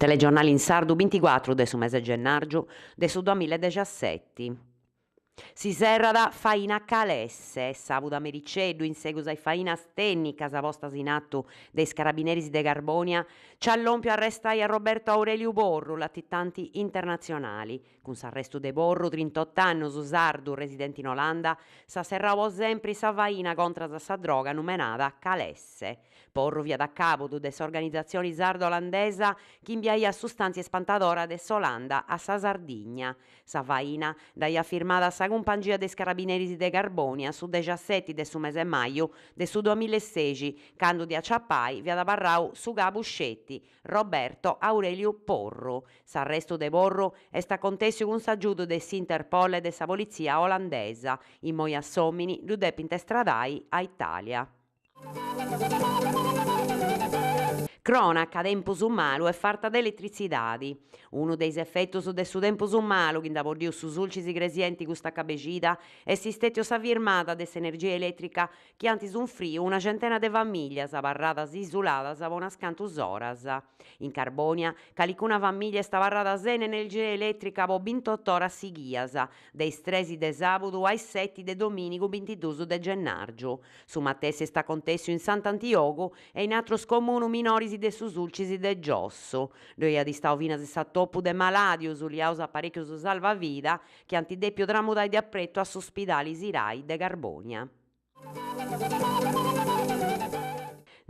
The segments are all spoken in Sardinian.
Telegiornali in sardu binticuatru de su mese gennàrgiu de su duamilla e dexaseti. Si serrat faina Calesse, sàbudu a mericeddu in segus a is fainas tènnicas postas in atu de is carabineris de Carbònia, nc'at lòmpiu a arrestai a Roberto Aureliu Porru, latitanti internatzionali. Cun s'arrestu de Porru, trintot'annus, sardu, residenti in Olanda, s'at serrau po sempri sa faina contras a sa droga numenada Calesse. Porru fiat a càbudu de s'organizatzioni sardo-olandesa chi imbiaiat sustàntzia ispantadora de s'Olanda a sa Sardigna. Sa faina dd'aiat firmada sa cumpangia de is carabineris de Carbònia su dexaseti de su mese maju de su duamilla e sexi, candu de aciapai fiat abarrau su cabu sceti, Roberto Aureliu Porru. S'arrestu de Porru est acontèssiu cun s'agiudu de s'Interpol e de sa politzia olandesa. Immoi a s'òmini ddu depint estradai a Itàlia. Crònaca, tempus malu e farta de eletritzidadi. Unu de is efetus de su tempus malu chi nd'at boddiu su Sulcis Igresienti custa cabexida est stètiu sa firmada de s'energia elètrica chi ant sunfriu una centena de famìllias abarradas isuladas po unas cantus oras. In Carbònia, calicuna famìllia est abarrada sena energia elètrica po bintot'oras sighias, de is tres de sàbudu a is seti de domìnigu bintidus de gennàrgiu. Su matessi est acontèssiu in Sant'Antiogu e in atrus comunus minoris de su Sulcis de Giossu. Ddoi at istau finas s'atopu de malàdius liaus a aparèchius salvavida chi ant dèpiu tramudai de apretu a s'uspidali Sirai de Carbònia.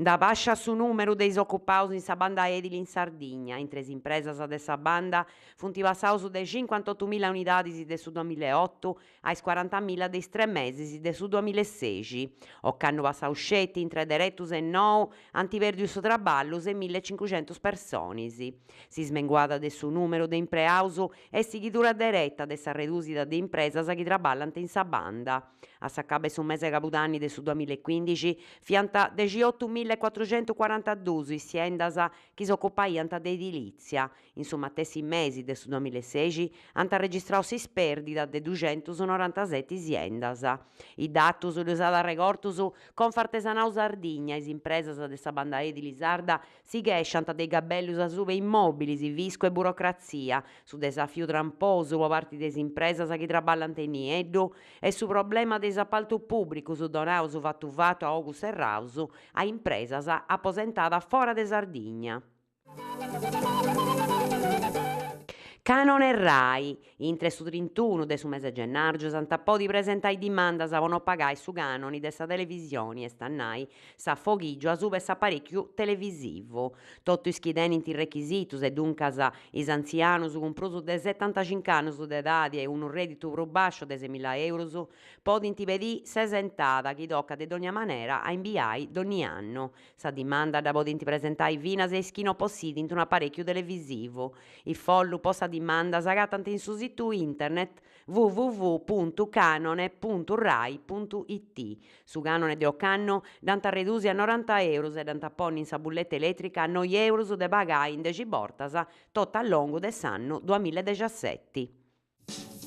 Nd'abàsciat su nùmeru de is ocupaus in sa banda edili in Sardigna. Intre is impresas de sa banda funt passaus de cincuantotumilla unidadis de su duamillaeotu a is cuarantamilla de is tres mesis de su duamillaesexi. Ocannu passau sceti, intre deretus e nou, ant pèrdiu su traballu semillaecincuxentus personis. S'ismenguada de su nùmeru de impreaus est sighidura dereta de sa redùsida de impresas chi traballant in sa banda. A s'acabu 'e su mese 'e cabudanni de su duamillaecuindixi fiant dexiotumillaecuatruxentucuarantadus is siendas chi s'ocupaiant de edilìtzia. In su matessi mesi de su duamillaesexi ant arregistrau s'ispèrdida de duxentusnorantaseti siendas. Is datus ddus at arregortus Confartesanau Sardigna, is impresas de sa banda edili sarda si chèsciant de is gabellus asuba 'e immòbilis, fiscu e burocratzia, su desafiu tramposu po parti de is impresas chi traballant in nieddu e su problema de is apaltus pùbricus donaus fatu fatu a ogus serraus a impresas aposentadas fora de Sardigna. Canone Rai, Intre su trintunu de su mese gennàrgiu s'ant a podi presentai dimandas po no pagai su cànoni de sa televisioni, est a nai s'afoghìgiu asuba 'e s'aparèchiu televisivu. Totu is chi tenint is rechisitus e duncas is antzianus cun prus de setantacinc'annus de edadi e unu rèditu prus bàsciu de semilla eurus podint pedì s'esentada chi tocat de dònnia manera a imbiai dònnia annu. Sa dimanda dda podint presentai finas is chi no possidint un'aparèchiu televisivu. Is follus po sa dimanda s'agatant in su situ internet www puntu canone puntu rai puntu it. Su canone de ocannu dd'ant a redusi a noranta eurus e dd'ant a ponni in sa bulleta elètrica a noi eurus de pagai in dexi bortas totu a longu de s'annu duamilla e dexaseti.